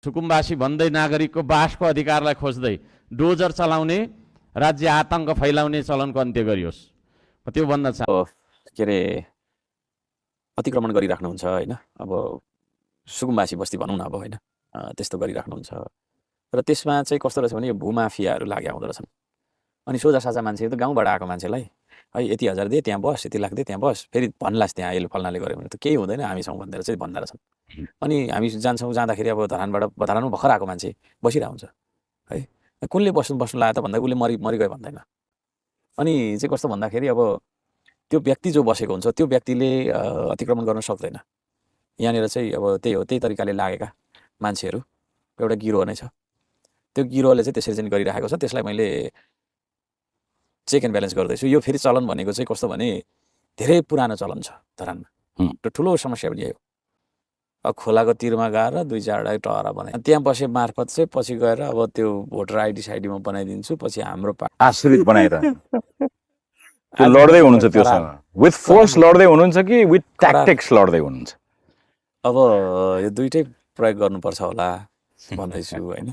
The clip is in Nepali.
सुकुम्बासी भन्दै नागरिकको बासको अधिकारलाई खोज्दै डोजर चलाउने राज्य आतंक फैलाउने चलनको अन्त्य गरियोस्। त्यो भन्न के अरे अतिक्रमण गरिराख्नुहुन्छ होइन। अब सुकुम्बासी बस्ती भनौँ न अब होइन, त्यस्तो गरिराख्नुहुन्छ र त्यसमा चाहिँ कस्तो रहेछ भने यो भूमाफियाहरू लाग्या हुँदो रहेछन्। अनि सोझा साझा मान्छे त गाउँबाट आएको मान्छेलाई है यति हजार दे त्यहाँ बस, यति लाख दे त्यहाँ बस, फेरि भन्लास् त्यहाँ यसले फल्नाले गर्यो भने त केही हुँदैन हामीसँग भनेर चाहिँ भन्दा रहेछन्। अनि हामी जान्छौँ, जाँदाखेरि अब धरानमा भर्खर आएको मान्छे बसिरहेको हुन्छ है, कुनले बस्नु लाग्यो त भन्दा उसले मरिगयो भन्दैन। अनि चाहिँ कस्तो भन्दाखेरि अब त्यो व्यक्ति जो बसेको हुन्छ त्यो व्यक्तिले अतिक्रमण गर्न सक्दैन। यहाँनिर चाहिँ अब त्यही हो, त्यही तरिकाले लागेका मान्छेहरू एउटा गिरोह नै छ। त्यो गिरोहले चाहिँ त्यसरी चाहिँ गरिरहेको छ। त्यसलाई मैले चेक एन्ड ब्यालेन्स गर्दैछु। यो फेरि चलन भनेको चाहिँ कस्तो भने धेरै पुरानो चलन छ धरानमा। त्यो ठुलो समस्या पनि यो। अब खोलाको तिरमा गएर 2-4 टहरा बनाए त्यहाँ बसे मार्फत चाहिँ पछि गएर अब त्यो भोटर आइडी साइडीमा बनाइदिन्छु, पछि हाम्रो आश्रित बनाएर त्यो लड्दै हुनुहुन्छ त्योसँग। विथ फोर्स लड्दै हुनुहुन्छ कि विथ ट्याक्टिक्स लड्दै हुनुहुन्छ? अब यो दुइटै प्रयोग गर्नुपर्छ होला भन्दैछु होइन।